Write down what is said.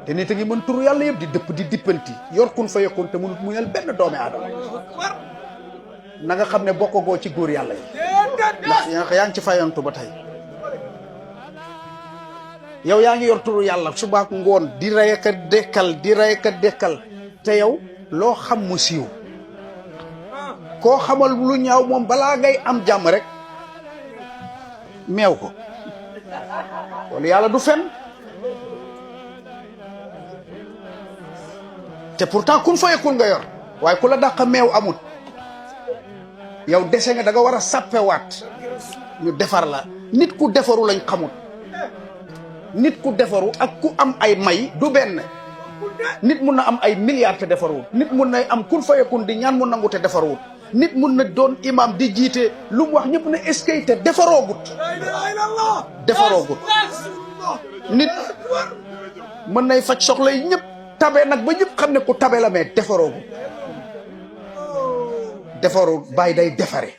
te nit a ngi mën turu yàlla yëpp di dëpp di dippanti yor kun fa yekkoon te mënut muñal benn doomi aadama na nga xam ne bokkagoo ci góor yàlla yi ndax yaa ngi ci fayantu ba tey yow yaa ngi yor turu yàlla subaak ngoon di rey ak a dekkal di rey ak a dekkal te yow loo xam mu siiw koo xamal lu ñaaw moom balaa ngay am jàmm rek meew ko wala yàlla du fen te pourtant kun fa yekul nga yor waaye ku la dàq meew amut yow dese nga da nga war a sàppewaat ñu defar la nit ku defaru lañ xamut nit ku defaru ak ku am ay may du benn nit mun na am ay milliards te defaruwut nit mun na am kun fa yekun di ñaan mu nangu te defaruwut nit mun na doon imam di jiite lu mu wax ñëpp ne eskay te defaroogut nit mën nay faj soxla yi ñëpp tabe nag ba ñëpp xam ne ku tabe la mais defaroogut defaru bàyyi day defare